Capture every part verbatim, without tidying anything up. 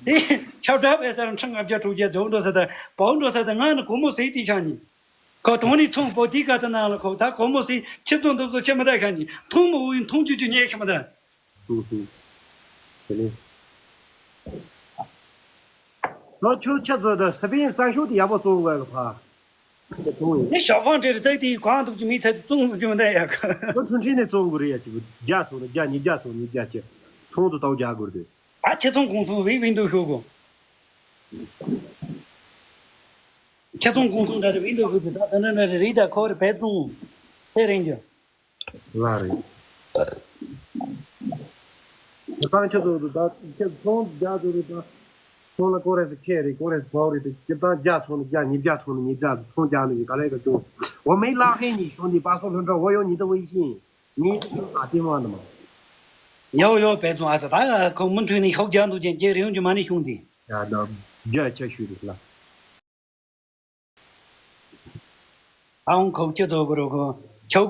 དེ་ཁྱབ་བསྒྲགས་སྤེལ་ས་རུ་ཁྲི་ལྔ་བརྒྱ་དྲུག་བརྒྱ་རྫོགས་འགྲོ་ས་དང་བོག་འགྲོ་ས་དང་། ང་ནི་སྒོར་མོ་ཟིག་དེ་ཤང་ཉིན་ཁོ་དོང་ནི་ཚོང་པོ་དེའི་ཀ་ཏི་ནང་ལ་ཁོ་ད་སྒོར་མོ་ཟིག་ཆིབས་ཚོང་འདུག་ཚོ་ཆེ་མི་ད་ཤང་ཉིན་མཐོང་མི་འོས་མཐོང་རྒྱུ་རྒྱུ་ཉེ་ཤི་མི་ད། ཧུ་ཧུ། དེ་ནི། ལོ་ཆུ་ཆ་ཚོད་ད་སི་པིན་རྩ་ཤོག་དེ་ཡག་པོ་བཙོང་དགོས་གི་ཕ། དེ་བཙོང་ཡིན། ནི་ཞོགས་ཁང་དེར་བཙལ་ཏེ་གང་འདུག་ཅི་མི་ཚད་དེ་བཙོང་རྒྱུ་མི་འདྲ་ཡག་གི། ལོ་ཆུང་ཆུང་ནས་བཙོང་དགོས་རེད་ཡ། ཅིག་བརྒྱ་ཚོང་ན་བརྒྱ་ཉིས་བརྒྱ་ཚོང་ཉིས་བརྒྱ་ཅིག་ཚོང་དུ་བཏང་རྒྱག་དགོས་རེད། ད་ཆེ་ཚོང་གོང་ཚོང་བིན་བིན་དུ་ཤོག་གོ། ཆེ་ཚོང་གོང་ཚོང་འདྲ་རེ་བིན་དུ་ཤོག་དེ་ད་ད་འདྲ་འདྲ་རེ་རེད། ད་ཁོ་རེ་བས་བཙོང་དེ་རེད་འགྱོ། ལ་རེད། ཁྱེད་རང་ཁྱེད་ཚོ་ད་ཁྱེད་ཚོང་རྒྱག་ཚོ་རེད་ད། ཚོང་ལ་ཀོ་རེ་སི་ཁྱེད་རེད། ཀོ་རེ་སི་བའོ་རེད་དེ། ཁྱེད་རང་བརྒྱ་ཚོང་ནི་བརྒྱ་ཉིས་བརྒྱ་ཚོང་ནི་ཉིས་བརྒྱ་ཚོང་རྒྱག་ནི་ག་ལས་ཀ་ཅུང་འོ་མེ་ལག་ཧེ་ཉི་ཤོ་ནི་པ་སོ་ལྷོན་གྲྭ་འོ་ཡོ་ཉི་ད་འོ་ཡི་ཤིན་ཉི་ད་ཤོ་ད་ཏི་མ་ནི་མ། ཡོ་ཡོ་བས་བཙོང་ཨ་ས་ད་ཁོ་མུ་མཐུད་ནི་ཤོག་རྒྱག་འདུག་ཅན་ཅེ་རེ་ཡོང་གི་མ་ནི་ཤོང་དེ། ཡ་ད་བརྒྱ་ཆ་ཤུ་རེད་ལ། ཨའོང་ཁོག་ཅི་ཚོ་གི་རོ་གོ། ཁྱོ་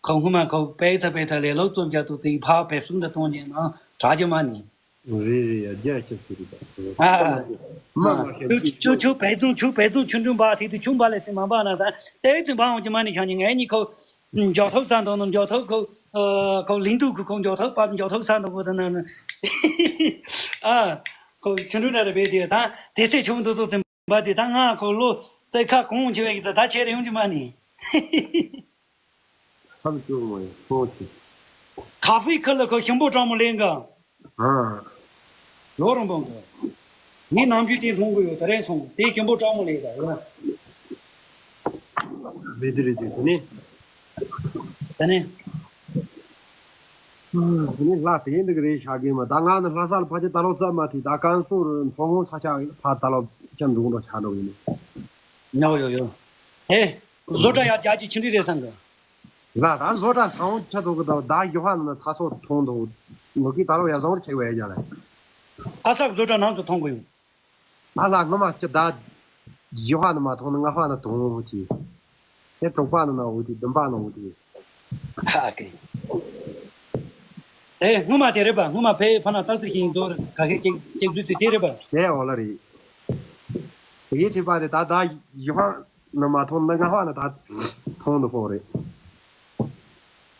ཁོ་སྔོན་མ་ཁོ་པའི་ཐ་པའི་ཐ་ལས་ལོག་རྩོམ་རྒྱག་ཏུ་དེ་ཕ་བེབ་སུང་ད་གཏོང་ཉན་ན་དྲག་ཅི་མ་ནི། རེད་རེད་ཡ། རྒྱ་ཆེ་ཤོས་རེད་ད། ཨ། མ་མ་ཁྱོད་ཁྱོད་ཁྱོད་པའི་རྫོང་ཁྱོད་པའི་རྫོང་ཁྱོད་འགྲུལ་འབའ་ཐིག་ཏུ་ཁྱོད་འབའ་ལས་ཚིག་མ་འབའ་ན་ད་ལྟའི་ཚིག་འབའ་འོང་ཅི་མ་ནི་ཤ་ཉི་ངའི་ཉི་ཁོ་འཇོག་ཐོག་ས་འདོག་ནོ་འཇོག་ཐོག་ཁོ་ཁོ་ལིང་དུ་ཁོ་ཁོ་འཇོག་ཐོག་པ་འཇོག་ཐོག་ས་འདོག་གོ་ད་ན་ན། ཨ། ཁོ་ཁྱོད་འགྲུལ་འདྲ་རེ་བས་དེ་ད་དེ་ཚེ་ཆུང་དུ་ཚོ་ཚིམ། བ་དེ་ད་ང་ཁོ་ལོ་ཙེ་ཁ་གོང་ཆེ་བའི་གི་ད་ད་ཆེ་རེ་ཡོང་གི་མ་ནི། ཁམས་སྐྱོ་མོ་ཡི་ཚོང་ཆེ། ཁ་ཧྥེ་ཁ་ལ་ཁོ་ཞིམ་པོ་གྲང་མོ་ལེན་ག། ཨ། ལོ་རིང་པོ་ག། ངས་ནམ་རྒྱུན་དེ་མཐོང་གི་ཡོད། ད་རེས་སོང་དེ་ཞིམ་པོ་གྲང་མོ་ལེན་ད་ཡོད། བེ་དི་རེ་དེ་དེ་ནི། ད་ནི། ཨ། དེ་ནི་ལྷ་དེ་འདི་གི་རེད་ཤག་གི་མ། ད་ང་ནི་ལྷ་ས་ལ་ཕ་ཆེ་ད་ལོ་ཙམ་མ་ཐིག་ད་ཀན་སུའུ་རུ་མཚོ་སྔོན་ས་ཆ་ཕ་ད་ལོ་ཅན་འགྲོ་འགྲོ་ཆགས་འགྲོ་ཡིན། ཡོ་ཡོ་ཡོ། ཧེ། བཟོ་གྲྭ་ཡར་རྒྱག་ཅིག་ཆུ་འདྲི་རེད་བསམ་གི། ལ་ད་བཟོ་གྲྭ་ས་འོང་ཆ་ཐོག་གི་ད་ད་ཡོ་ཧ་ན་ཚ་ཚོ་ཐོང་དོ། ངོ་གི་ད་ལོ་ཡ་བཟང་རུ་ཆེ་བས་ཡ་ལ། ཨ་སག་བཟོ་གྲྭ་ནང་དུ་ཐོང་གི་ཡོད། ཨ་ལ་ངོ་མ་ཅི་ད། ཡོ་ཧ་ན་མ་ཐོང་ན་ང་ཧ་ན་ཐོང་ཧོ་ཅི། དེ་དྲུག་པ་ན་ན་འོ་དེ་བདུན་པ་ན་འོ་དེ། ཧ་ཀེ། ཨེ་སྔོན་མ་དེ་རེད་པ། སྔོན་མ་ཕའི་ཕ་ན་སྟག་རྩེ་ཞིག་ཡིན་དོ། ག་ཤེད་ཅིག་ཅིག་བཟོས་ཚུལ་དེ་རེད་པ། དེ་འོ་ལ་རེད། དེ་གའི་ཁྲིད་པ་དེ་ད་ད་ཡོ་ཧ་ན་མ་ཐོང་ན་ང་ཧ་ན་ད་ཐོང་དུ་ཕོག་རེད།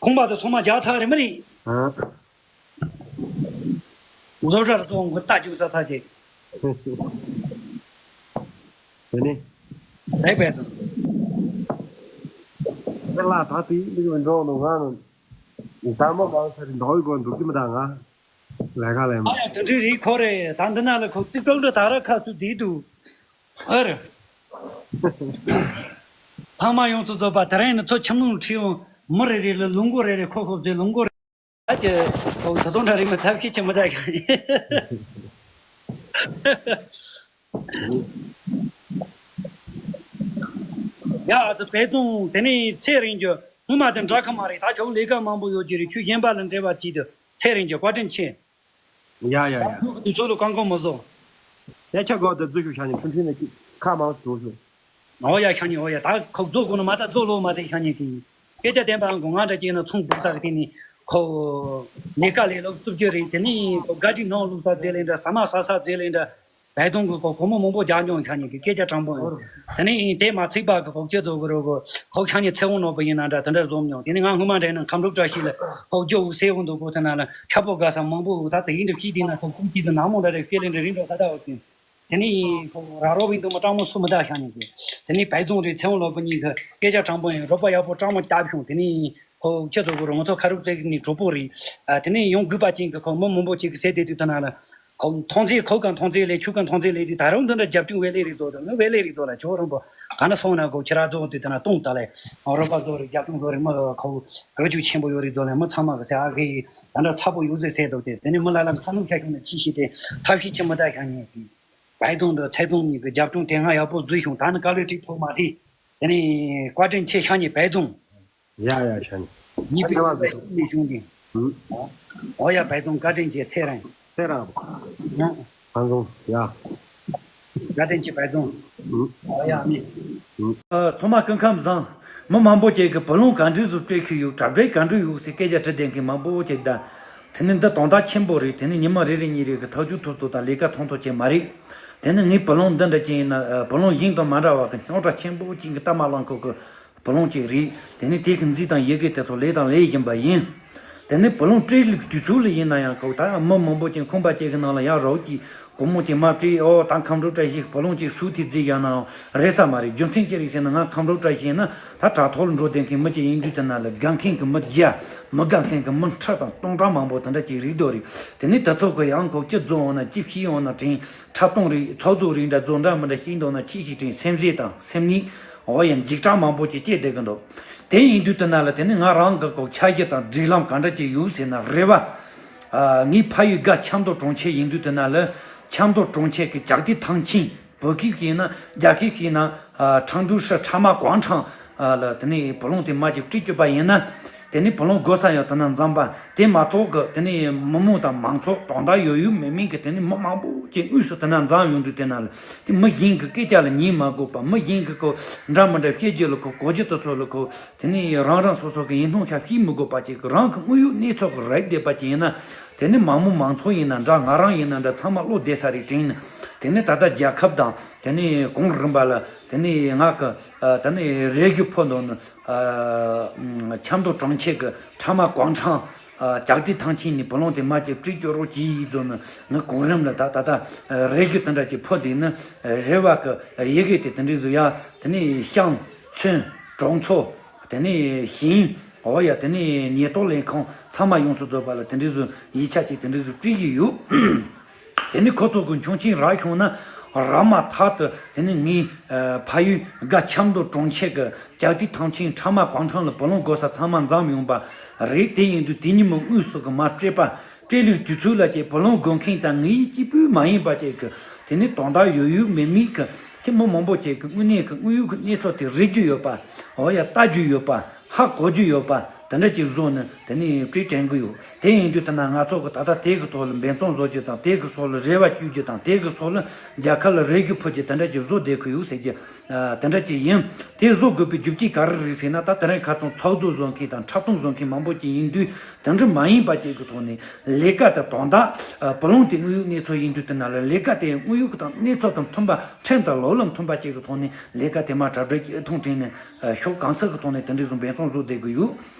ཁོང་པ་དེ་ཚང་མ་རྒྱག་ཚར་རེད་མ་རེད། ཨ། བཟོ་གྲྭར་གཏོང་དགོས་ལྟ་རྒྱུག་ས་ཐག་ཆད། དེ་ནི། རེད་པས་དང་། དེ་ལ་ད་དེ་འདི་མི་འགྲོ་ནོ་ང་ནི། དམ་པ་མང་ཚེ་རིང་འདོགས་ཡི་གོ་འདུག་གི་མི་ད་ང་། ལས་ཀ་ལས་མ། ཨ་ཡ་དེ་འདྲའི་རིགས་ཁོ་རེད། ད་འདི་ན་ལ་ཁོ་རྩིག་གྲོག་འདྲ་ད་ར་ཁ་སུ་བསྡད་འདུག་ཨ་རེ། ཚང་མ་ཡོངས་སུ་རྫོགས་པ་དེ་རིང་ནི་ཚོ་ཁྱིམ་ལུང་ཁྲིད་འོང་། མི་རེ་རེ་ལ་ལུང་སྒོ་རེ་རེ་ཁོ་ཁོ་བཟོས་ལུང་སྒོ་རེ། ད་ཀྱི་ཁོ་ད་ཚོང་འདྲ་རིགས་མི་ཐབས་ཤེས་ཆེ་མི་ད་ཤག་ཡིན། ཡ་ཨ་ཙི་བས་བཙོང་དེ་ནས་ཚེ་རིང་རྒྱུ་སྔོན་མ་དེ་འདྲ་ཁ་མ་རེད། ད་ཁྱོད་ལས་ཀ་མང་པོ་ཡོད་ཀྱི་རེད། ཁྱོད་གཞན་པ་ལ་འབྲེལ་བ་བྱེད་དུ་ཚེ་རིང་རྒྱུ་བཀའ་དྲིན་ཆེ། ཡ་ཡ་ཡ། ད་ཁྱོད་ཀྱི་དུས་ཚོད་ལ་གང་གང་མ་བཟོ། ཡ་ཆ་གོ་ད་རྫུ་ཤུ་ཤ་ནི་ཆུང་ཆུང་ནས་ཁ་མང་དུ་ཤུ། ཨོ་ཡ་ཤ་ཉེ་ཨོ་ཡ། ད་ཁོ་རྫོ་གོ་ནོ་མ་ད་རྫོ་ལོ་མ་དེ་ཤ་ཉེ་གི། སྐད་ཆ་བསྟན་པའང་གོ་ང་འདྲ་ཅིག་ན་ཚོང་སྡུག་ས་གི་དེ་ནི་ཁོ་ལས་ཀ་ལས་ལོག་རྩུབ་རྒྱུ་རེད། དེ་ནི་ཁོ་དགའ་སྒྲིག་ནང་བླུག་ས་རྫས་ལས་འདྲ་ཟ་མ་ཟ་ས་རྫས་ལས་འདྲ་བས་དོང་གི་ཁོ་སྒོར་མོ་མང་པོ་རྒྱག་མྱོང་ཤ་ཉེ་གི་སྐད་ཆ་དྲང་པོ་ཡོད། དེ་ནི་དེ་མ་ཚིག་པ་གི་ཁོ་ཅི་ཚོ་གི་རོ་གོ་ཁོ་ཤ་ཉེ་ཚེ་དབང་ནོར་བུ་ཡིན་ན་འདྲ་དེ་འདྲ་བཟོ་མྱོང་། དེ་ནི་ང་སྔོན་མ་འདྲ་ན་ཁམས་སློབ་གྲྭ་ཞིག་ལ་ཁོ་ཇོ་བོ་སེ་དབང་དུ་གོ་དེ་ན་ལ་ཁྱབ་པོ་དགའ་ས་མང་པོ་ད་དེ་ཡིན་འདྲ་ཤིག་དེ་ན་ཁོ་ཀུན་གྱིས་དེ་ནག་མོ་འདྲ་རེ་ཤེས་ལེན་འདྲ་རིན་འགྲོ་ས་ད་འོ་དེ། དེ་ནས་ཁོ་ར་རོ་བིན་དུ་མ་སྤྲང་མོ་སུ་མི་ད་ཤ་ཉེ་གི། དེ་ནས་བལ་རྫོང་རེད་ཚེ་དབང་ལོ་པ་གཉིས་ཀྱི་སྐད་ཆ་དྲང་པོ་ཡིན་རོགས་པ་ཡག་པོ་སྤྲང་མོ་བཏབ་བྱུང་། དེ་ནས་ཁོ་ཁྱེད་ཚོ་གི་རོ་ང་ཚོ་ཁ་རུབ་ཙེ་ནས་གྲོགས་པོ་རེད། ཨ་དེ་ནས་ཡོང་དགོས་པ་ཅན་གི་ཁོ་མི་མང་པོ་ཅིག་གི་ཟེར་བསྡད་དུས་ད་ན་ལ་ཁོ་མཐོང་ཚེ་ཁོ་ག་མཐོང་ཚེ་ལས་ཆུ་ག་མཐོང་ཚེ་ལས་དུས་ད་རུང་འདི་འདྲ་རྒྱབ་སྐྱོར་བས་ལས་རེད་དོ། དེ་ནི་བས་ལས་རེད་དོ་ལ་ཁྱོད་རང་པོ་ག་ན་སོང་ན་ཁོ་ཁྱེད་ར་ཚོ་དུས་ད་ན་གཏོང་ད་ལས་རོགས་པ་ཚོ་རེད་རྒྱབ་སྐྱོར་ཚོ་རེད་མི་ཁོ་ག་རྒྱུ་ཆེན་པོ་ཡོད་རེད་དོ་ལས་མི་ཚང་མ་གི་ཟེར་ཨ་གི་ད་འདྲ་ཚ་པོ་ཡོད་ཟེར་ཟེར་དོ་དེ་དེ་ནས་མི་ལ་ལ་ཚ་ནུབ་ཤ་ཤུང་ནས་ཅི་ཤེས་དེ་ཐབས་ཤེས་ཆེ་མི་ད་ཤ་ཉེ་གི། བལ་རྫོང་དང་ཚེ་རྫོང་གཉིས་ཀྱི་རྒྱབ་ལྗོངས་དེ་སྔ་ཡག་པོ་བཟོས་བྱུང་། ད་ནི་དཀའ་ལས་ཁྲིད་ཐུབ་མ་རེད། དེ་ནས་བཀའ་དྲིན་ཆེ་ཤ་ཉེ་བལ་རྫོང་། ཡ་ཡ་ཤ་ཉེ། གཉིས་པའི་ཨ་ནི་བལ་རྫོང་ནས་བྱུང་གི། ཨུ། ཨོ་ཡ་བལ་རྫོང་བཀའ་དྲིན་ཆེ་ཚེ་རིང་། ཚེ་རིང་། ཨ། བལ་རྫོང་ཡ། བཀའ་དྲིན་ཆེ་བལ་རྫོང་། ཨུ། ཨོ་ཡ་མི། ཨུ། ཨ། ཚང་མ་སྐུ་ཁམས་བཟང་། མི་མང་པོ་ཅིག་གིས་བུ་ལོན་ག་འདྲ་ཟིག་སྤྲོད་ཁུལ་ཡོད། གྲབས་འབྲས་ག་འདྲ་ཡོད་ཟེར་སྐད་ཆ་དྲི་བསྡད་མཁན་མང་པོ་ཅིག་དང་། དེ་ནི་འདི་དོན་དག་ཆེན་པོ་རེད། དེ་ནི་ཉི་མ་རེ་རེ་གཉིས་རེ་གི་ཐག་གཅོད་ཐུབ་ཐུབ་དང་ལས་ཀ་ཐུབ་ཐུབ་ཅིག་མ་རེད། དེ་ནི་ངའི་བུ་ལོན་འདི་འདྲ་ཅིག་ཡིན་ན། ཨ། བུ་ལོན་གཞན་དང་མ་འདྲ་བ་གི་རྙོག་དྲ་ཆེན་པོ་ཅིག་གི་ལྟ་མ་ལང་ཁོ་གི་བུ་ལོན་ཅིག་རེད། དེ་ནི་དེ་གི་རྫས་དང་ཡི་གེ་དེ་ཚོ་ལས་དང་ལས་བཞིན་པ་ཡིན། དེ་ནི་བུ་ལོན་སྤྲད་ལུགས་དུས་ཚོད་ལ་ཡིན་ན་ཡང་ཁོ་ད་མི་མང་པོ་ཅིག་ཁང་པ་ཅིག་གི་ནང་ལ་ཡར་རོགས་ཀྱིས་སྒོར་མོ་ཅིག་མར་སྤྲད། ཨོ་ད་ཁམས་སྤྲོ་བཀྲ་ཤིས་བུ་ལོན་ཅིག་ཟུར་དེ་རྫས་བཞག་ནའང་རེད་ས་མ་རེད། རྒྱུ་མཚན་ཅི་རེད་ཟེར་ན། ང་ཁམས་སྤྲོ་བཀྲ་ཤིས་ན་ད་དྲ་ཐོག་ལ་འགྲོ་བསྡད་མཁན་མི་ཅིག་ཡིན་དུས། དེ་ན་ལ་དགའ་མཁན་གི་མི་བརྒྱ། མི་དགའ་མཁན་གྱི་མི་ཁྲི་དང་སྟོང་ཕྲག་མང་པོ་དེ་འདྲ་ཅིག་རིག་རྡོ་རེད། དེ་ནས་དེ་ཚོ་གི་ཡང་ཁོ་ཅི་རྫོགས་འོང་ན་ཅི་བཤད་འོང་ན་དྲན། འཁྲབ་སྟོན་རིགས་ཚོགས་རྫོགས་རིགས་འདྲ་རྫོགས་འདྲ་མི་འདྲ་བཤད་འདུག་ན་ཅི་ཞིག་དྲན། སེམས་ཟས་དང་སེམས་ནད། འོ་ཡང་འཇིགས་སྐྲག་མང་པོ་ཅིག་སྐྱེས་བསྡད་གི་འདུག་དེ་ཡིན་དུས་དེ་ན་ལ་དེ་ནས་ང་རང་གི་ཁོ་འཆར་གཞི་དང་སྒྲིག་ལམ་ག་འདྲ་ཅིག་ཡོད་ཟེར་ན། རེ་བ། ཨ། ངའི་ཕ་ཡུལ་དགའ་ཆབ་མདོ་གྲོང་ཁྱེར་ཡིན་དུས་དེ་ན་ལ་ཆབ་མདོ་གྲོང་ཁྱེར་གི་ཇག་སྡེ་ཐང་ཆེན། བོད་སྐད་བཤད་ན། རྒྱ་སྐད་བཤད་ན། ཨ། ཁྲང་ཏུའུ་ཧྲི་ཁྲ་མ་ཀོང་ཁྲང་། ཨ། ལ་དེ་ནས་བུ་ལོན་དེ་མ་ཅིག་སྤྲད་བཅུག་པ་ཡིན་ན། དེ་ནས་བུ་ལོན་དགོས་ས་ཡང་དེ་ན་འཛོམས་པ། དེ་མ་གཏོགས་གི་དེ་ནས་མི་མང་དང་མང་ཚོགས་དོན་དག་ཡོད་ཡོད་མེད་མེད་གི་དེ་ནས་མི་མང་པོ་ཅིག་དངོས་སུ་དེ་ན་འཛོམས་ཡོང་དུས། དེ་ན་ལ་དེ་མི་གཞན་གི་སྐད་ཆ་ལ་ཉན་མ་དགོས་པ། མི་གཞན་གི་ཁོ་འདྲ་མི་འདྲ་བཤད་རྒྱུ་ལ་ཁོ་གོ་རྒྱུ་དེ་ཚོ་ལ་ཁོ་དེ་ནས་རང་རང་སོ་སོ་གི་ཡིན་སྣང་ཤ་བཤད་མི་དགོས་པ་ཅིག་གི་རང་གི་དངོས་ཡོད་གནས་ཚུལ་གི་རེད་བསྡད་པ་ཅིག་ཡིན་ན། དེ་ནི་མང་མོ་མང་ཚོགས་ཡིན་ན་འདྲ། ང་རང་ཡིན་ན་འདྲ། ཚང་མ་བློ་བདེ་ས་རེད་དྲན། དེ་ནི་ད་ལྟ་རྒྱལ་ཁབ་དང་དེ་ནི་གོང་རིམ་པ་ལ་དེ་ནི་ང་གི། ཨ། དེ་ནི་རེ་ཞུ་ཕུལ་འདུག་ནི། ཨ། ཆབ་མདོ་གྲོང་ཁྱེར་གི་ཁྲ་མ་ཀོང་ཁྲང་། ཨ། ཇག་སྡེ་ཐང་ཆེན་ནས་བུ་ལོན་དེ་མ་ཅིག་སྤྲད་བཅུག་རོགས་གྱིས་ཡིན་ཟེར་ནི། ངི་གོང་རིམ་ལ་ད་ད་ལྟ་རེ་ཞུ་དེ་འདྲ་ཅིག་ཕུལ་འདུག་ནི། རེ་བ་གི་ཡི་གེ་དེ་དེ་འདྲ་ཟིག་ཡ། དེ་ནི་ཤང་ཚུན་གྲོང་ཚོ། དེ་ནས་ཞིང་། འོ་ཡ། དེ་ནས་ཉེན་རྟོག་ལས་ཁུངས་ཚང་མ་ཡོངས་སུ་རྫོགས་པ་ལ་དེ་འདྲ་ཟིག་ཡིག་ཆ་ཅིག་དེ་འདྲ་ཟིག་སྤྲད་ཀྱི་ཡོད། དེ་ནས་ཁོ་ཚོ་གི་ཆོག་མཆན་རག་བྱུང་ན། རག་མ་ཐག་ཏུ་དེ་ནས་ངའི། ཨ། ཕ་ཡུལ་དགའ་ཆབ་མདོ་གྲོང་ཁྱེར་གི་ཇག་སྡེ་ཐང་ཆེན་ཁྲ་མ་ཀོང་ཁྲང་ལ་བུ་ལོན་དགོས་ས་ཚང་མ་འཛོམས་ཡོང་པ་རེད། དེ་ཡིན་དུས་དེ་ཉིན་མོ་དངོས་སུ་གི་མ་སྤྲད་པ། སྤྲད་ལུགས་དུས་ཚོད་ལ་ཅིག་བུ་ལོན་དགོས་མཁན་དང་ངའི་གཅིག་པུ་མ་ཡིན་པ་ཅིག་གི་དེ་ནི་དོན་དག་ཡོད་ཡོད་མེད་མེད་གི་དེ་མི་མང་པོ་ཅིག་གི་དངོས་གནས་གི་དངོས་ཡོད་གི་གནས་ཚུལ་དེ་རིག་རྒྱུ་ཡོད་པ། འོ་ཡ། ལྟ་རྒྱུ་ཡོད་པ། ཧ་གོ་རྒྱུ་ཡོད་པ། དེ་འདྲ་ཅིག་བཟོ་ནི་དེ་ནི་སྤྲད་དྲན་གི་ཡོད། དེ་ཡིན་དུས་དེ་ན་ང་ཚོ་གི་ད་ལྟ་དེ་གི་ཐོག་ལ་འབད་བརྩོན་བཟོ་རྒྱུ་དང་། དེ་གི་སོགས་ལ་རེ་བ་བཅོལ་རྒྱུ་དང་། དེ་གི་སོགས་ལ་རྒྱལ་ཁབ་ལ་རེ་ཞུ་ཕུལ་རྒྱུ་དེ་འདྲ་ཅིག་བཟོ་བསྡད་གི་ཡོད་ཟེར་རྒྱུ། ཨ། དེ་འདྲ་ཅིག་ཡིན། དེ་བཟོ་དགོས་པའི་རྒྱུ་རྐྱེན་ག་རེ་རེད་ཟེར་ན། ད་དེ་རིང་ཁ་སང་ཚོགས་རྫོགས་བཟོ་མཁན་དང་འཁྲབ་སྟོན་བཟོ་མཁན་མང་པོ་ཅིག་ཡིན་དུས། དེ་འདྲ་མ་ཡིན་པ་ཅིག་གི་ཐོག་ནས་ལས་ཀ་དེ་དོན་དག། ཨ། བུ་ལོན་དེ་དངོས་ཡོད་གནས་ཚུལ་ཡིན་དུས། དེ་ན་ལ་ལས་ཀ་དེ་དངོས་ཡོད་ཀྱི་དང་གནས་ཚུལ་དང་མཐུན་པ། ཁྲིམས་དང་ལུགས་ལ་མཐུན་པ་ཅིག་གི་ཐོག་ནས་ལས་ཀ་དེ་མ་གྲ་སྒྲིག་ཅིག་ཐུང་དྲན་ནས། ཨ། ཕྱོགས་གང་ས་གི་ཐོག་ནས་དེ་འདྲ་བཟོ་འབད་བརྩོན་བཟོ་བསྡད་གི་ཡོད།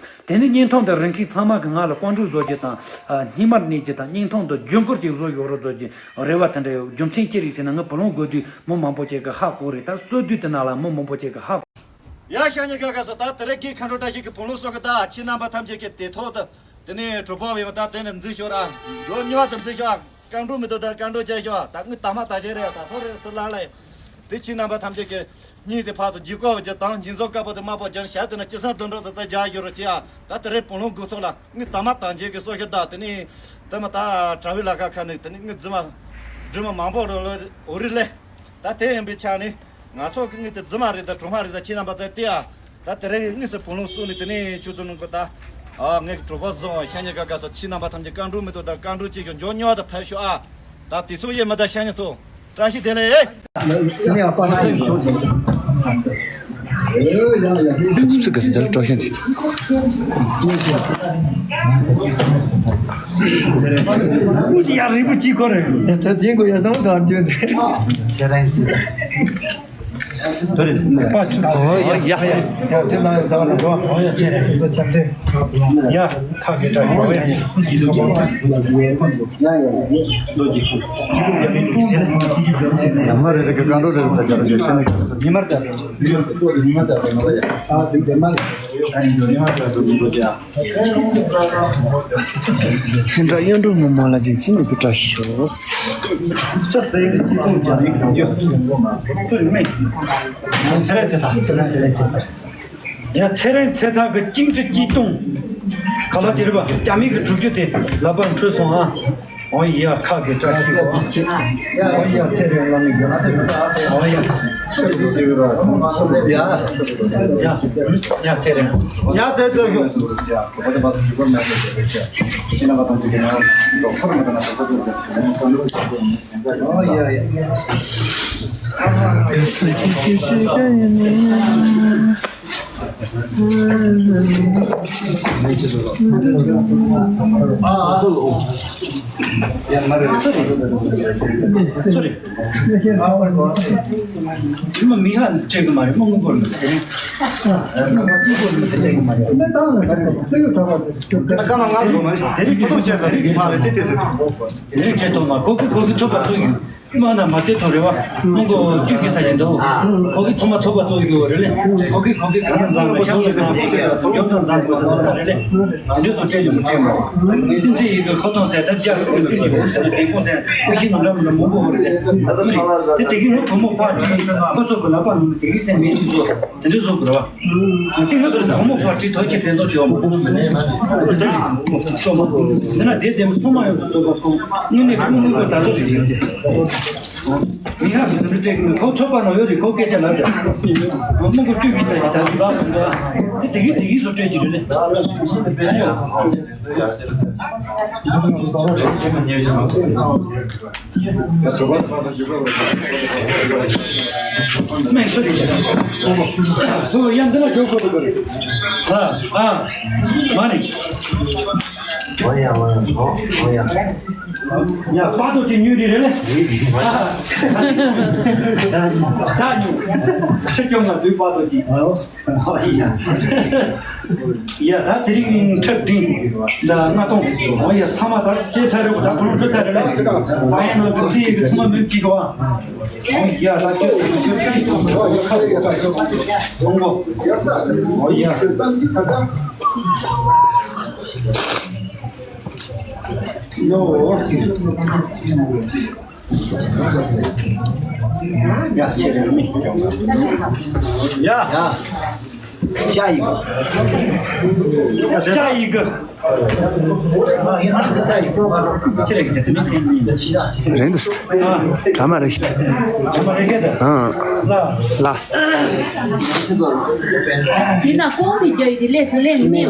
དེ་ནས་བརྙན་ཐུང་དེ་རིག་མཁན་ཚང་མ་གི་ང་ལ་བཀའ་འདྲི་བཟོ་རྒྱུ་དང་། ཨ། སྙན་མར་གནས་རྒྱུ་དང་། བརྙན་ཐུང་དེ་ལྗང་ཁུར་ཅིག་བཟོ་ཡོད་རོགས་བཟོ་རྒྱུ་རེ་བ་དེ་འདྲ་ཡོད། རྒྱུ་མཚན་ཅི་རེད་ཟེར་ན། ངའི་བུ་ལོན་དགོས་དུས་མི་མང་པོ་ཅིག་གི་ཧ་གོ་རེད། ད་གསོལ་དུས་དེ་ན་ལ་མི་མང་པོ་ཅིག་གི་ཧ་གོ། ཡ། ཤ་ཉེ་ག་ག་སོ། ད་དེ་རིང་གི་མཁའ་འགྲོ་བཀྲ་ཤིས་ཀྱི་བུ་ལོན་སོགས་ཀྱི་ད་ཁྱེད་རྣམ་པ་ཐམས་ཅད་ཀྱི་དེ་ཐོག་ཏུ་དེ་ནས་གྲོགས་པོ་ཡོང་། ད་དེ་ནས་འཛིན་ཤོག་ར། མགྱོགས་མྱུར་དུ་འཛིན་ཤོག། བཀའ་འགྲོ་མི་འདུག། ད་བཀའ་འགྲོ་བྱས་ཤོག། ད་ངི་ད་མ་ད་བྱས་རེད། ད་སོ་རེད་སུ་ལ་ལ་ཡ། དེ་ཁྱེད་རྣམ་པ་ཐམས་ཅད་ཀྱི་གཉིས་དེ་ཕར་ཚུར་ལྗིད་ཀོ་བ་ཅིག་དང་། སྦྱིན་སོགས་དཀར་པོ་དེ་དམར་པོ་ཅན་ཞལ་དེ་ན་ཅི་སང་དུ་འགྲོ་དུ་རྩ་རྒྱག་ཡོད་རོགས་ཅི་ཡ། ད་དེ་རིང་བུ་ལོན་དགོས་ཐོག་ལ་ངི་ད་མ་ད་བྱས་ཀྱི་སོ་ཤ། ད་དེ་ནས་ད་མ་ད་གྲྭ་བའི་ལ་ཁ་ཁ་ནས་དེ་ནས་ངི་རྫི་མ་འབྲི་མ་མང་པོ་རོ་ལོ་འོ་རི་ལེ། ད་དེ་ཡིན་པའི་ཆ་ནས། ང་ཚོ་གི་ངི་དེ་རྫི་མ་རེད། ད་གྲོང་མ་རེད། ད་ཁྱེད་རྣམ་པ་ཚོ་དེ་ཡ། ད་དེ་རིང་གི་ངི་སི་བུ་ལོན་སོགས་ནི་དེ་ནས་ཆུ་ཚོད་ནང་གི་ད། ཨ། ངའི་གྲོགས་པོ་བཟང་བ་ཤ་ཉེ་ག་ག་སོ། ཁྱེད་རྣམ་པ་ཐམས་ཅད་བཀའ་འགྲོ་མི་འདུག། ད་བཀའ་འགྲོ་ཅིག་ཤོག། མགྱོགས་མྱུར་དུ་ཕེབས་ཤོག་ཨ། ད་དེ་ཚོ་ཡེ་མི་ད་ཤ་ཉེ་སོ། བཀྲ་ཤིས་བདེ་ལེགས། དེ་ནས་ཨ་ཕ་ཁ་ཚུགས་ཚུགས་ཀྱི། ཁ་ཚུགས་ཚུགས་ཀྱི་ཟེར་ལ་སྐྲག་ཤ་འདི། ཡ། རིང་པོ་གཅིག་ཁོ་རེད། ད་དེ་གོ་ཡ་བཟང་བཟང་བརྗོད་དེ། ཚེ་རིང་ཚེ་རིང་། དོ་རེད། པ་ཆུ། ཨོ་ཡ། ཡ། ཡ། དེ་ན་ཡ་བཟང་ལ་འགྲོ། ཨོ་ཡ། ཚེ་རིང་། ཚེ་རིང་ཚེ་རིང་། ཡ། ཁ་གི་ད་ཡོ་ཡ། ཡ་མ་རེ་རེ་གི་ག་འགྲོ་རེ་རེ་ད་ཅར་རེ་ཤེས་ནི་ག་ཉི་མར་ད་རེ་ཉི་མར་ད་རེ་ནོ་ཡ། ཨ་དེ་གི་མ་ད་རེ་ནོ་ཡ། ཨ་ཉི་མར་ད་རེ་ནོ་ཡ། ཧིན་དྲ་གཡུ་འབྲུག་མི་མང་ལ་བྱིན་ཆེན་ནས་བཀྲ་ཤིས་ཤོག། ཚེ་རིང་ཚེ་ཐར། ཡ། ཚེ་རིང་ཚེ་ཐར་གྱི་ཅིང་ཁྲི་སྐྱིད་གཏོང་། ག་ལ་དེ་རེད་པ། རྒྱ་མི་གི་གྲུབ་རྒྱུ་དེ་ལག་པར་འཁྲུལ་སོང་ཨ། ཨོ་ཡ། ཁ་གི་བཀྲ་ཤིས་པ། ཨོ་ཡ། ཚེ་རིང་བླ་མའི་རྒྱལ་མཚན། ཨོ་ཡ། ཡ། ཡ། ཚེ་རིང་། ཡ། ཚེ་རིང་། ཨོ་ཡ་ཡ། Sorry. མི་ཧ་ཅེག་མ་རེད། མ་ངུ་གོར་མི་ཟེར། མ་ངུ་གོར་མི་ཟེར་ཅེག་མ་རེད། དེ་རིང་ཁྲིད་ཐུབ་བྱས། དེ་རིང་ཁྲིད་ཐུབ་མ་རེད། དེ་དེ་ཟེར། དེ་རིང་ཁྲིད་ཐུབ་མ། ཁོ་གི་ཁོ་གི་ཚོགས་པ་ཚོགས་ཡོད། མ་ན་མ་ཚད་ཐོ་རེ་བ། མོ་གོ་བཅུ་གི་ཚ་ཞིག་འདུག་ཁོ་གི་ཚོགས་མ་ཚོགས་པ་ཚོགས་ཡོད་རེད་ལེ། ཁོ་གི་ཁོ་གི་ག་ན་མཛངས་པ་ཆང་གི་མཛངས་པ་ཟེར་ད་ཚོགས་རྒྱབ་ན་མཛངས་པ་ཟེར་ད་རེད་ལེ། དེ་འདྲ་སོ་སྤྲད་ལེ་མ་སྤྲད་མ། དེ་ཚེ་ཡི་གེ་ཁོ་ཐོང་ཟེར་ད་བརྒྱ་ཟེར་བཅུ་གི་འོ་ཟེར་ད་དེ་ཀོ་ཟེར་ཁོ་ཤི་ནོ་འདྲ་མི་འདྲ་མང་པོ་རེད་ལེ། དེ་དེ་གི་ནོ་བུ་མོ་ཕ་དེ་ཁོ་ཚོ་གི་ལག་པ་ནང་དེ་གི་སེམས་མེད་དེ་ཚོ་དེ་འདྲ་བཟོ་དགོས་རེད་བ། དེ་ལ་བུ་མོ་ཕ་དེ་ཐོག་ཁྱེད་ཕན་ཐོགས་བྱེད་བ་མ། འདི་ན་དེ་དེ་ཚང་མ་ཡོད་དུ་ཐོག་ཁོ་དངོས་གནས་ཁོ་མི་ཁོ་ད་ལོ་རེད་ཡོད་དེ། མི་ཧ་སུ་འདི་སྤྲད་གི་ཁོ་ཚོགས་པ་ནང་ཡོད་རེད། ཁོ་སྐད་ཆ་ལབ་དེ། མི་ཁོ་བཅུ་གི་ད་ཡི་ད་ལོ་ལབ་འདི། དེ་དེ་གི་དེ་གི་སུ་སྤྲད་ཀྱི་རེད། མེད་སོ་རེད། ཁོ་ཡང་འདི་ལ་འཇོག་དགོས་འདུག་ཨ་ཨ་མ་རེད། འོ་ཡ་འོ་ཡ་འོ་ཡ། ཡ་པ་ཏོ་ཅི་ཉུལ་རེད་རེད་ལེ། ད་ཉུལ། ཕྱི་སྐྱོང་ང་དུས་པ་ཏོ་ཅི། ཡ་ད་དེ་རིང་ཁྲི་བདུན་ཟླ་ལྔ་སྟོང་། འོ་ཡ་ཚང་མ་ད་སྐྱེས་ཚར་རེད། ད་ཁོ་རང་འགྲོ་ཚར་རེད་ལེ། ད་ཡང་ན་འདུག་ཅི་ཡི་གི་ཚང་མ་མི་གཅིག་གོ། འོ་ཡ་ད་ཁྱོད་ཁྱོད་ཁྱོད་ཁྱོད་ཁྱོད་ཁྱོད་ཁྱོད་ཁྱོད་ཁྱོད་ཁྱོད་ཁྱོད་ཁྱོད་ཁྱོད། འོ་ཡ། ཡ། ཡ། ཤ་ཡི་གི། ཤ་ཡི་གི། རེད་འདུག་ད་མ་རེད། ད་མ་རེད་གི་ད། ཨ། ལ། ལ། དེ་ན་ཀོང་མི་རྒྱ་ཡི་དེ་ལས་སུ་ལས་མི་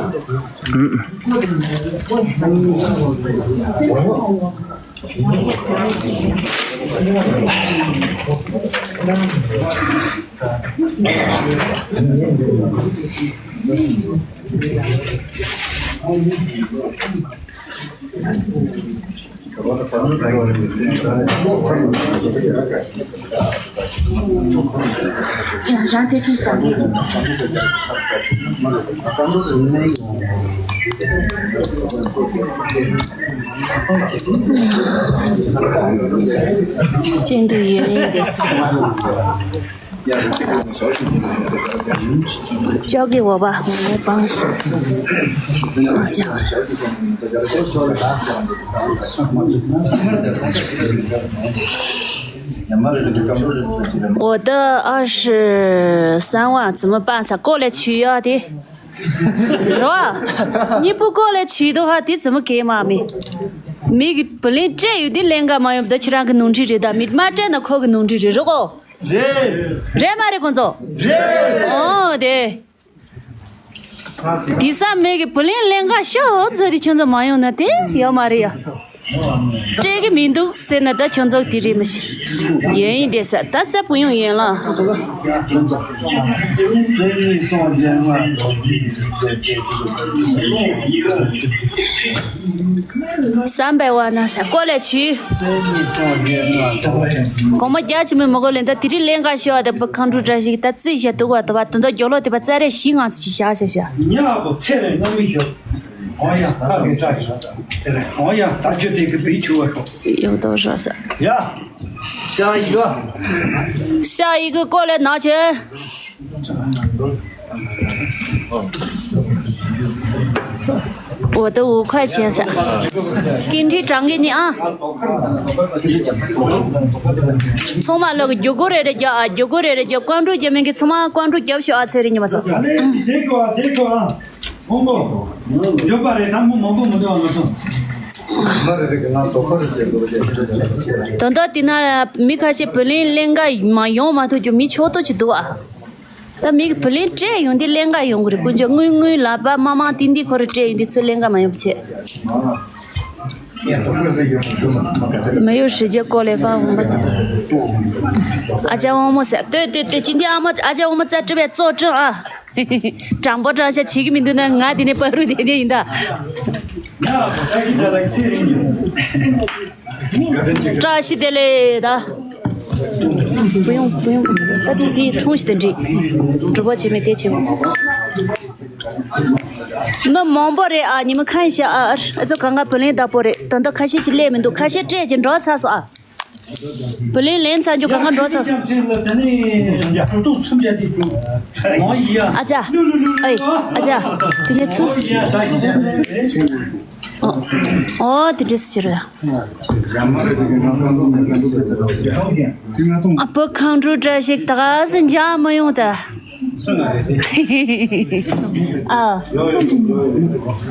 ཉན། ཅན་དུ་ཡུན་རིང་དུ་སྲིད་པ། ཅོག་གི་འོ་བ་ངོ་སྤང་ཞིང་། འོ་ད་ཨ་ཧྲི་གསང་བ་ཙི་མི་པ་ས་ཀོ་ལེ་ཆུ་ཡ་དེ། རོ། གཉིས་པོ་ཀོ་ལེ་ཆུ་དོ་ཧ་དེ་ཙི་མི་གེ་མ་མི། མི་གི་བུ་ལིན་སྤྲད་ཡོད་དེ་ལེན་ག་མ་ཡོང་ད་ཁྱེད་རང་གི་ནོར་འཁྲུལ་རེད། ད་མི་མ་སྤྲད་ན་ཁོ་གི་ནོར་འཁྲུལ་རེད་རོ་ཀོ། རེད། རེད་མ་རེད་ཁོང་ཚོ། རེད། ཨོ་དེ། དེ་ས་མེ་གི་བུ་ལིན་ལེན་ག་ཤོག་ཚོ་དེ་ཁྱོད་ཚོ་མ་ཡོང་ན་དེ་ཡོད་མ་རེད་ཡ། སྤྲད་གི་མི་འདུག་ཟེར་ན་ད་ཁྱོད་ཚོ་དེ་རེད་མི་ཤེས། ཡོན་ཡིན་དེ་ས་ད་རྩ་བུ་ཡོང་ཡོན་ལ། བསམ་པའི་བ་ན་ས་ཀོ་ལེ་ཆུ། གོང་མ་རྒྱ་ཆེ་མོའི་མི་གོ་ལེན་ད་དེ་རིང་ལེན་ག་ཤོག་དེ་བུ་ཁང་ཁྲུ་བཀྲ་ཤིས་ད་རྩིས་བཞག་འདུག་བ་དོ་བ་དོ་འདོ་རྒྱོ་ལོ་དེ་བ་རྩ་རེ་བཞི་ང་ཚོ་ཅི་བཞག་བཞག་བཞག་ཉ་ལ་པོ་ཚེ་རེ་རྣམ་མི་ཤོག་འོ་ཡ་ཁ་གི་བཀྲ་ཤིས་ཚེ་རེ་འོ་ཡ་ད་ཆུ་དེ་གི་བེའུ་ཆུ་བ་ཤོག་ཡོང་དོ་ཤོག་ས། ཡ། ཤ་ཡི་གོ། ཤ་ཡི་གི་ཀོ་ལེ་ན་ཆེ། 我的五块钱噻。给你涨给你啊。 ཚང་མ་ལོག་རྒྱུ་གུ་རེ་རེ་རྒྱབ་ཨ། རྒྱུ་གུ་རེ་རེ་རྒྱབ། ཀོང་ཀྲུག་རྒྱབ་མེད་མཁན་ཚང་མ་ཀོང་ཀྲུག་རྒྱབ་ཤོག་ཨ། ཚེ་རིང་ཉི་མ་ཚོ། དེ་གོ་ཨ། དེ་གོ་ཨ། ཧོང་གོ། འཇོག་པ་རེད། དང་པོ་མང་པོ་མི་འདུག་ཨ། ང་ཚོ། ད་ལྟ་དེ་ན་མི་ཁ་ཤས་བུ་ལིན་ལེན་ག་མ་ཡོང་མ་ཐུབ་རྒྱུ་མི་ཆོག་ཏོ་ཅིག་འདུག་ཨ། ད་མི་གི་བུ་ལིན་སྤྲད་ཡོང་དུས་ལེན་ག་ཡོང་གི་རེད། དཀོན་མཆོག་དངུལ་དངུལ་ལག་པ་མ་མང་ཏིང་ཏིང་ཁོ་རེ་སྤྲད་ཡོང་དུས་ཚུར་ལེན་ག་མ་ཡོང་བྱེད། 没有时间过来发红包。阿家旺旺是，对对对，今天阿妈阿家旺旺在这边作证啊。དྲང་པོ་དྲང་བཞག་བྱེད་ཀྱི་མི་འདུག་ན་ང་དེ་ནས་བར་རུ་བསྡད་རྒྱུ་ཡིན་ད། བཀྲ་ཤིས་བདེ་ལེགས་ད།不用不用，ད་དེ་དེ་ཆུང་ཞིག་དང་འདྲི། སྒྲུབ་པ་བྱེད་མི་དེ་བྱེད་མི། མི་མང་པོ་རེད་ཨ། ཉི་མ་ཁ་ཤས་ཨ། ཨ་ཙོ་གང་ག་བུ་ལོན་བདག་པོ་རེད། ད་ལྟ་ཁ་ཤས་ཀྱི་སླེབས་མི་འདུག་ཁ་ཤས་སྤྲད་ཀྱི་འགྲོ་ཚར་སོང་ཨ། བུ་ལོན་ལེན་ཚར་རྒྱུ་གང་ག་འགྲོ་ཚར་སོང་། ཨ་ཅག་ཨེ་ཨ་ཅག་དེ་ནས་ཚུར་ཚུར་ཕྱིན། ཨོ་ཨོ་དེ་འདྲས་སུ་ཕྱིན་རེད། ཨ་ཕོ་ཁང་ཁྲོ་བཀྲ་ཤིས་ད་ག་སེ་འཇགས་མ་ཡོང་ད། ཨ།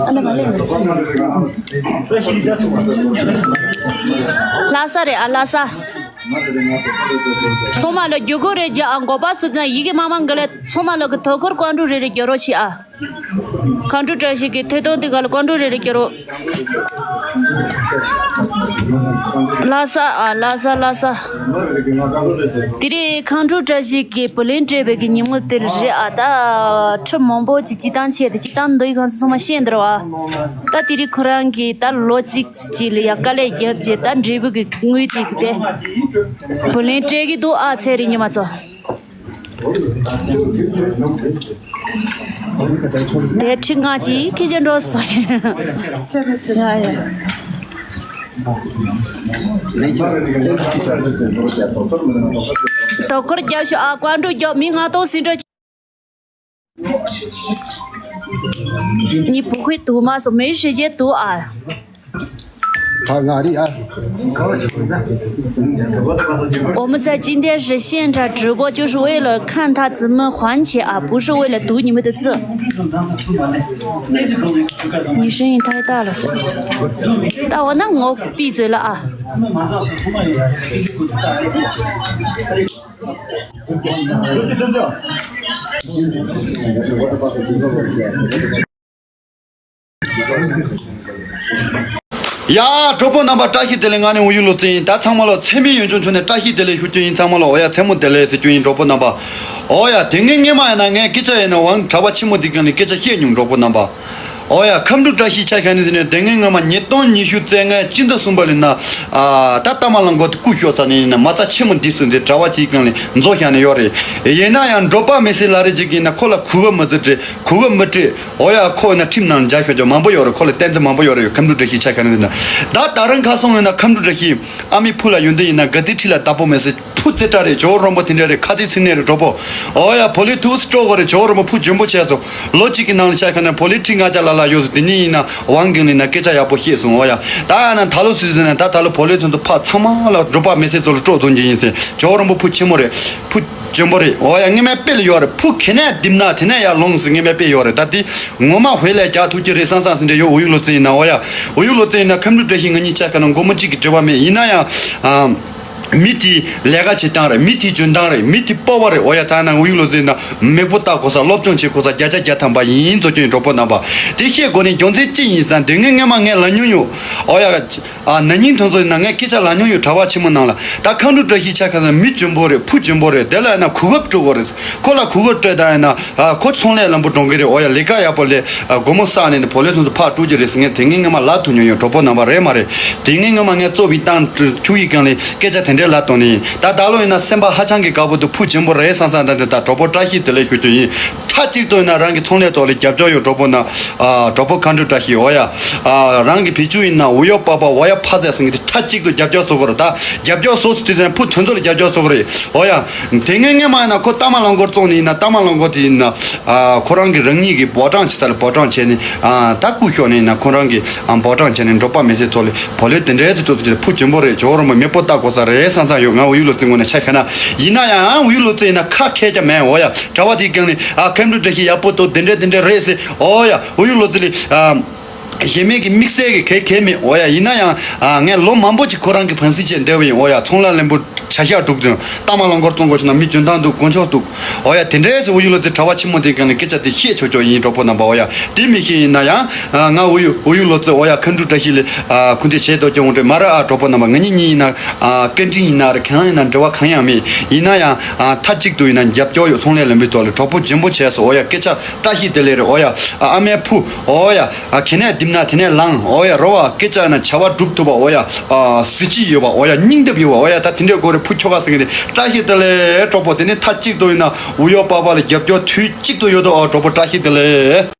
ཨ་ན་མ་ལེ། ལྷ་ས་རེད་ཨ་ལྷ་ས། ཚང་མ་ལ་རྒྱུ་གུ་རེ་རྒྱ་ཨ་འགོ་པ་སུ་དང་ཡི་གེ་མ་མང་གི་ལས་ཚང་མ་ལ་གི་དོ་ཁུར་ཀོན་ཀྲུ་རེ་རེ་རྒྱུ་རོགས་ཤིག་ཨ། ཁང་ཁྲོ་བཀྲ་ཤིས་ཀྱི་ཐད་གཏོང་དེ་ག་ལ་ཀོན་ཀྲུ་རེ་རེ་རྒྱུ་རོགས། ལྷ་ས་ཨ་ལྷ་ས་ལྷ་ས། དེ་རིང་ཁང་ཁྲོ་བཀྲ་ཤིས་ཀྱི་བུ་ལོན་སྤྲད་པའི་གི་ཉིན་མོ་དེ་རེད་ཨ། ད་ཁྲི་མང་པོ་ཅིག་སྤྱི་བཏང་ཆེ་དེ་སྤྱི་བཏང་འདུ་ཡི་གང་ཚོ་ཚང་མ་ཤེས་འདིར་བ། ད་དེ་རིང་ཁོ་རང་གི་ད་ལོ་གཅིག་ཅིག་ལ་ཡ་དཀའ་ལས་རྒྱབ་རྗེས་ད་འབྲས་བུ་གི་དངུལ་དེ་གི་དེ་བུ་ལོན་སྤྲད་གི་འདུག་ཨ་ཚེ་རིང་ཉི་མ་ཚོ། དེ་ཁྲི་ལྔ་གཅིག་ཁེ་ཅན་འགྲོ་ས་རེད། དོ་ཁུར་རྒྱབ་ཤོག་ཨ། ཀོན་ཀྲུ་རྒྱབ་མི་ལྔ་སྟོང་ཟིན་འགྲོ། ཉི་བུ་ཁུའི་དུ་མ་སོ་མེ་ཧྲི་རྗེ་དུ་ཨ། ད་ང་རི་ཨ། 我们在今天是现场直播，就是为了看他怎么还钱啊，不是为了赌你们的字。你声音太大了，是吧？但我那我闭嘴了啊。ཡ། གྲོགས་པོ་རྣམ་པ་བཀྲ་ཤིས་བདེ་ལེགས། ང་ནི་འུ་ཡུ་ལོ་ཙི་ཡིན། ད་ཚང་མ་ལོ་མཚན་མིན་ཡོན་ཆུང་ཆུང་ནས་བཀྲ་ཤིས་བདེ་ལེགས་ཞུ་རྒྱུ་ཡིན། ཚང་མ་ལོ་འོ་ཡ་མཚན་མོ་བདེ་ལེགས་ཟེར་རྒྱུ་ཡིན། གྲོགས་པོ་རྣམ་པ། འོ་ཡ་དེ་སྔོན་སྔོན་མ་ཡིན་ན་ངས་སྐད་ཆ་ཡིན་ན་ཝང་གྲྭ་པ་ཆེན་མོ་འདི་སྒང་ལ་སྐད་ཆ་བཤད་མྱོང་། གྲོགས་པོ་རྣམ་པ། འོ་ཡ་ཁམས་འབྲུག་བཀྲ་ཤིས་ཆ་ཤ་ནི་ཟེར་ནས་དེ་སྔོན་སྔོན་མ་ཉིས་སྟོང་ཉི་ཤུ་རྩ་ལྔ་སྤྱི་ཟླ་གསུམ་པ་ལ་ན། ཨ་ད་ལྟ་མ་ལང་གོ་དེ་སྐུ་ཞོག་ས་ནས་ཡིན་ན་མ་རྩ་ཆེན་མོ་འདི་སུ་འདི་གྲྭ་པ་ཅིག་སྒང་ལ་འཛོ་ཤ་ནས་ཡོད་རེད། ཡིན་ན་ཡང་འབྲོག་པ་མི་སེར་ལ་རེ་ཅིག་ཡིན་ན་ཁོ་ལ་གུ་གུ་མི་ཟེར་རེད། གུ་གུ་མི་སྤྲད། འོ་ཡ་ཁོ་ཡིན་ན་ཁྲིམས་ནང་འཇགས་ཤོག་ཅོག་མང་པོ་ཡོད་རེད། ཁོ་ལ་བསྟན་འཛིན་མང་པོ་ཡོད་རེད། ཁམས་འབྲུག་བཀྲ་ཤིས་ཆ་ཤ་ནི་ཟེར་ན། ད་ད་རང་ཁ་སོང་ཡོད་ན་ཁམས་འབྲུག་བཀྲ་ཤིས་ཨ་མའི་བུ་ལ་ཡོན་ཏན་ཡིན་ན་དགའ་ལྡན་ཁྲི་ལ་བདག་པོ་མེད་ཟེར། བུ་རྩེ་གྲ་རེད། ཇོ་རོན་པོ་དེ་འདྲ་རེད། ཁ་ཚིག་ཚིག་ནས་རེད། གྲོགས་པོ། འོ་ཡ་བོ་ལི་ཐུགས་སུ་སྤྲོ་གོ་རེད། ཇོ་རོན་པོ་བུ་འཇོན་པོ་བྱས་སོང་། ལོ་གཅིག་གི་ནང་ལ་ཤ་ཁ་ན་བོ་ལི་ཁྲི་ལྔ་བརྒྱ་ལ་ལ་ཡོད་ཟེར། དེ་ནི་ཡིན་ན་ཝང་གིང་ལི་ན་སྐད་ཆ་ཡག་པོ་བཤད་སོང་། འོ་ཡ་ད་ཨ་ན་ད་ལོ་སི་ཟེར་ན་ད་ད་ལོ་བོ་ལི་ཚོན་དུ་ཕ་ཚང་མ་ལ་འབྲོག་པ་མི་སེར་ཚོ་ལ་སྤྲོ་འཛོམས་ཀྱི་ཡིན་ཟེར། ཇོ་རོན་པོ་བུ་ཆེན་མོ་རེད། བུ་འཇོན་པོ་རེད། འོ་ཡ་སྔོན་མའི་དཔེ་ལ་ཡོད་རེད། བུ་ཁེ་ནས་བསྡིབས་ན་དེ་ནས་ཡར་ལོངས་ཟེར་སྔོན་མའི་དཔེ་ཡོད་རེད། ད་དེ་ངོ་མ་ཧོས་ལས་རྒྱག་ཐུབ་ཀྱི་རེད་བསམ་བསམ་ཟེར་འདྲ་ཡོད། འུ་ཡུག་ལོ་ཙེ་ཡིན་ན། འོ་ཡ་འུ་ཡུག་ལོ་ཙེ་ཡིན་ན་ཁམས་འབྲུག་བཀྲ་ཤིས་ང་གཉིས་ཆ་ཁ་ན་མགོ་མ་གཅིག་གི་འབྲེལ་བ་མེད། ཡིན་ན་ཡང་ཨ། མི་དེའི་ལས་ཀ་བྱེད་སྟངས་རེད། མི་དེའི་འཇོན་ཐང་རེད། མི་དེ་སྤོབས་པ་རེད། འོ་ཡ་ཐ་ན་འུ་ཡུག་ལོ་ཙེ་ཡིན་ན་མེག་པོ་ལྟ་དགོས་ས། སློབ་སྦྱོང་བྱེད་དགོས་ས་བརྒྱ་ཆ་བརྒྱ་ཐམ་པ་ཡིན། ཚོ་ཁྱོད་ཡིན་གྲོགས་པོ་རྣམ་པ། དེ་ཤེས་དགོས་ནི་རྒྱུ་མཚན་ཅི་ཡིན་ཟེར་ན་དེ་སྔོན་སྔོན་མ་ངས་ལབ་མྱོང་ཡོད། འོ་ཡ། ཨ་ན་ནིང་དོན་ཚོ་ཡིན་ན་ངས་སྐད་ཆ་ལབ་མྱོང་ཡོད། གྲྭ་པ་ཆེན་མོ་ནང་ལ། ད་ཁམས་འབྲུག་བཀྲ་ཤིས་ཆ་ཁ་ན་མི་འཇོན་པོ་རེད། བུ་འཇོན་པོ་རེད། དེ་ལ་ཡིན་ན་གོ་སྐབས་སྤྲོད་དགོས་རེད། ཁོ་ལ་གོ་སྐབས་སྤྲད་ད་ཡིན་ན་ཨ་ཁོ་ཚོང་ལས་ལམ་བུ་འགྲོ་གི་རེད། འོ་ཡ་ལས་ཀ་ཡག་པོ་ལས་ཨ་སྒོར་མོ་བསགས་ནས་ནི་བོ་ལེ་ཚོན་ཚོ་ཕར་སྤྲོད་ཀྱི་རེད་ཟེར། ངས་དེ་སྔོན་སྔོན་མ་ལབ་ཐུབ་མྱོང་ཡོད། གྲོགས་པོ་རྣམ་པ་རེད་མ་རེད། དེ་སྔོན་སྔོན་མ་ངས་གཙོ་བའི་ཏང་ཁྱུ་ཡི་སྒང་ལས་སྐད་ཆ་དེ་འདྲའི་ལབ་བཏང་ནི་ཡིན། ད་ད་ལོ་ཡིན་ན་སེམས་པ་ཧ་ཅང་གི་དགའ་པོ་འདུག་བུ་འཇོན་པོ་རེད་བསམ་བསམ་ད་འདི་ད་གྲོགས་པོ་བཀྲ་ཤིས་བདེ་ལེགས་ཞུ་རྒྱུ་ཡིན། མཐའ་གཅིག་ཏུ་ཡིན་ན་རང་གི་ཚོང་ལས་ཐོག་ལ་རྒྱབ་སྐྱོར་ཡོད། གྲོགས་པོ་ན་ཨ་གྲོགས་པོ་ཁ་འགྲོ་བཀྲ་ཤིས། འོ་ཡ་ཨ་རང་གི་བེད་སྤྱོད་ཡིན་ན་འུ་ཡོ་པ་པ་འོ་ཡ་ཕ་ཟེར་ཟིན་གི་དེ་མཐའ་གཅིག་ཏུ་རྒྱབ་སྐྱོར་བཟོ་དགོས་རེད། ད་རྒྱབ་སྐྱོར་བཟོ་ཟེར་དུས་ཙམ་བུ་དོན་ཚོ་ལ་རྒྱབ་སྐྱོར་བཟོ་དགོས་རེད། འོ་ཡ་དེ་སྔོན་སྔོན་མ་ཡིན་ན་ཁོ་ཏ་མ་ལང་གོར་བཙོང་ནི་ཡིན་ན། ཏ་མ་ལང་གོར་དེ་ཡིན་ན་ཨ་ཁོ་རང་གི་རང་ཉིད་ཀྱི་འབོར་གྲངས་བྱེད་ས་ལ་འབོར་གྲངས་བྱས་ནས་ཨ་ད་སྐུ་ཤོག་ནས་ཡིན་ན་ཁོ་རང་གི་ཨ་འབོར་གྲངས་བྱས་ནས་འབྲོག་པ་མི་སེར་ཚོ་ལ་བོ་ལེ་དེ་འདྲའི་ཚེ་ཏོག་ཙམ་བུ་ཆེན་པོ་རེད། ཇོ་རོ་མ་མེ་པོ་ལྟ་དགོས་ས་རེད་བསམ་བསམ་ཡོད། ང་འུ་ཡུག་ལོ་ཙེ་ངོ་ནས་ཆ་ཤ་ན་ཡིན་ན་ཡང་འུ་ཡུག་ལོ་ཙེ་ཡིན་ན་ཁ་ཁེལ་ཀྱང་མེད། འོ་ཡ་གྲྭ་པ་དེའི་སྒང་ནས་ཨ་ཁམས་འབྲུག་བཀྲ་ཤིས་ཡག་པོ་འདུག་དེ་འདྲ་དེ་འདྲ་རེད་ཟེར། འོ་ཡ་འུ་ཡུག་ལོ་ཙེ་ལས་ཨ་ གཞན་མའི་གི་དམིགས་བསལ་གི་གལ་གལ་མེད། འོ་ཡ། ཡིན་ན་ཡང་ཨ་ངས་ལོ་མང་པོ་ཅིག་ཁོ་རང་གི་ཕན་སེམས་བྱས་བསྡད་པ་ཡིན། འོ་ཡ། ཚོང་ལས་ལེན་པོ་བྱ་བཞག་སྒྲུབ་དོན་ལྟ་མ་ལང་སྐོར་བཙོང་དགོས་ཤེ་ན། མི་འཇོན་ཐང་འདུག་དཀོན་མཆོག་འདུག་འོ་ཡ། དེ་འདྲའི་ཟེར་འོ་ཡུ་ལོ་ཙེ་གྲྭ་པ་ཆེན་མོ་དེ་གང་ནས་སྐད་ཆ་དེ་བཤད་ཆོག་ཆོག་ཡིན། གྲོགས་པོ་རྣམ་པ། འོ་ཡ། དེ་མི་ཤེས་ཡིན་ན་ཡང་ཨ་ང་འོ་ཡུ་འོ་ཡུ་ལོ་ཙེ། འོ་ཡ། མཁའ་འགྲོ་བཀྲ་ཤིས་ལ་ཨ་སྐུ་འདྲེན་བྱས་དོ་ཅོ་འོང་འདྲེ་མ་ར། ཨ་གྲོགས་པོ་རྣམ་པ། ང་གཉིས་གཉིས་ཡིན་ན་ཨ་སྐད་འཕྲིན་ཡིན་ན་རེད། གང་ཡིན་ན་འབྲེལ་བ་གང་ཡང་མེད། ཡིན་ན་ཡང་ཨ་མཐའ་གཅིག་ཏུ་ཡིན་ན་རྒྱབ་སྐྱོར་ཡོད། ཚོང་ལས་ལེན་པའི་ཐོག་ལ་གྲོགས་པོ་རྗེན་པོ་བྱས་སོ། འོ་ཡ། སྐད་ཆ་བཀྲ་ཤིས་བདེ་ལེགས་རེད། འོ་ཡ། ཨ་མའི་བུ། འོ་ཡ། ཨ་ག་ནས་བསྡིབས་ན་དེ་ནས་ལངས། འོ་ཡ། རོ་བ། སྐད་ཆ་ན་བྱ་བ་སྒྲུབ་ཐུབ་པ། འོ་ཡ། ཨ་གཟི་བརྗིད་ཡོད་པ། འོ་ཡ། སྙིང་སྟོབས་ཡོད་པ། འོ་ཡ། ད་དེ་འདྲའི་སྐོར་རེ་བུ་ཁྱོ་ག་ཟེར་གི་རེད། བཀྲ་ཤིས་བདེ་ལེགས་གྲོགས་པོ། དེ་ནས་མཐའ་གཅིག་ཏུ་ཡིན་ན་འུ་ཡོ་པ་པ་ལ་རྒྱབ་སྐྱོར་དུས་གཅིག་ཏུ་ཡོད་དོ། ཨ་གྲོགས་པོ་བཀྲ་ཤིས་བདེ་ལེགས།